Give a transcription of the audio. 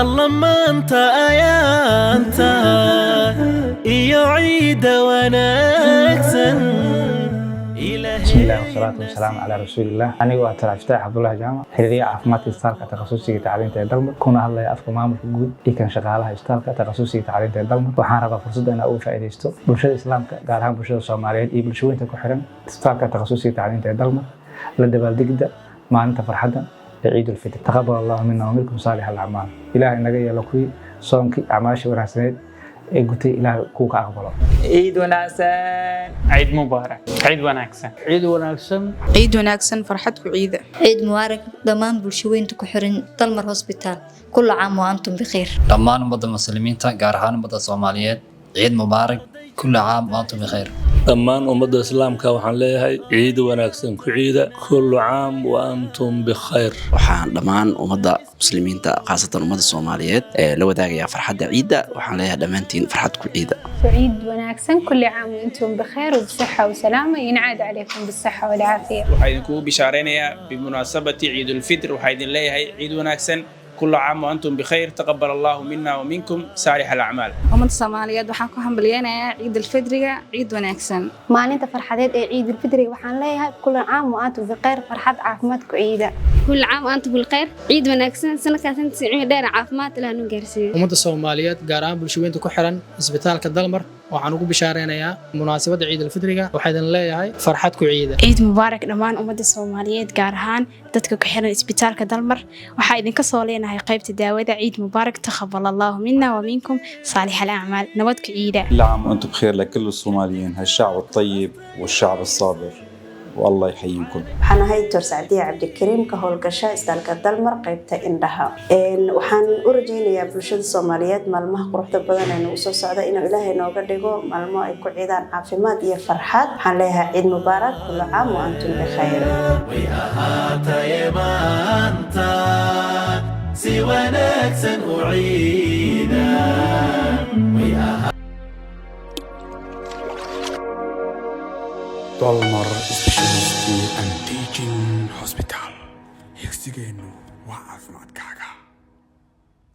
Alla maanta ayaanta iyo ciidda wanaagsan. Bismillahi wasalaatu wasalaamu calaa rasuulillah. Anigu waa Taraafitax Cabdullahi Jaamac, xiriiriyaha caafimaadka Isbitaalka Takhasusiga Tacliinta ee Dalmar, kuna hadlaya afka maamulka guud iyo kan shaqaalaha Isbitaalka Takhasusiga Tacliinta ee Dalmar. Waxaan rabaa fursadda inaan uga faa'iidaysto bulshada Islaamka, gaar ahaan bulshada Soomaaliyeed iyo bulshooyinka ku xiran Isbitaalka Takhasusiga Tacliinta ee Dalmar, la dabaaldegida maalinta farxadda ee Ciidulfitr. Taqabal Allahu mina wa minkum saalix alacmaal. Ilaahay naga yeelo kuwii soonkii acmaashii wanaagsaneed ee gutay, Ilaahay kuwa ka aqbalo. Ciid wanaagsan. Ciid mubaarak, ciid wanaagsan. Ciid wanaagsan. Ciid wanaagsan, farxad ku ciida. Ciid mubaarak dhammaan bulshaweynta ku xiran Dalmar Hosbitaal. Kulla caam wa antum bikhiir. Dhammaan ummadda Muslimiinta, gaar ahaan ummadda Soomaaliyeed, ciid mubaarak, kulli caam wa antum bikhiir. Dhammaan ummadda Islaamka waxaan leeyahay ciid wanaagsan, ku ciida, kullu caam wa antum bikhayr. Waxaan dhammaan ummadda Muslimiinta, khaasatan ummadda Soomaaliyeed, ee la wadaagayaa farxadda ciidda. Waxaan leeyahay dhammaantiin farxad ku ciida. عيد wanaagsan، كل عام وأنتم بخير وبصحة وسلامة، ينعاد عليكم بالصحة والعافية. Waxaa idinkugu bishaaraynayaa bimunaasabati Ciidulfitr, waxaa idin leeyahay ciid wanaagsan، كل عام وأنتم بخير، تقبل الله منا ومنكم صالح الأعمال. Ummadda Soomaaliyeed waxaan ku hambalyeynayaa Ciidulfidriga, ciid wanaagsan. Maalinta farxadeed ee Ciidulfidriga waxaan leeyahay كل عام وأنتم بخير، farxad caafimaad ku ciida. كل عام وأنتم بالخير، ciid wanaagsan, sanadkaas inta cimri dheer caafimaad Ilaah noo gaarsiiyo. Ummadda Soomaaliyeed, gaar ahaan bulshaweynta ku xiran Isbitaalka Dalmar, waxaan ugu bishaaraynayaa munaasabadda Ciidulfidriga. Waxaa idin leeyahay farxad ku ciida. Ciid mubaarak dhammaan ummadda Soomaaliyeed, gaar ahaan dadka ku xiran Isbitaalka Dalmar. Waxaa idinka soo leenahay qaybta daawada, ciid mubaarak، تقبل الله منا ومنكم صالح الأعمال، nabad ku ciida. كل عام وأنتم بخير لكل الصوماليين، هالشعب الطيب والشعب الصابر، والله يحييكم. Waxaan ahay Doctor Sacdiya Cabdikariim, ka howlgasha Isbitaalka Dalmar, qaybta indhaha. Waxaan u rajaynayaa bulshada Soomaaliyeed maalmaha quruxda badan ee nagu soo socda inuu Ilaahay nooga dhigo maalmo ay ku ciidaan caafimaad iyo farxad. Waxaan leeyahay ciid mubaarak، كل عام وأنتم بخير. Way ahaataye maanta si wanaagsan u ciida way ahaa. Dalmar Specialist and Teaching Hospital, higsigeennu waa caafimaadkaaga.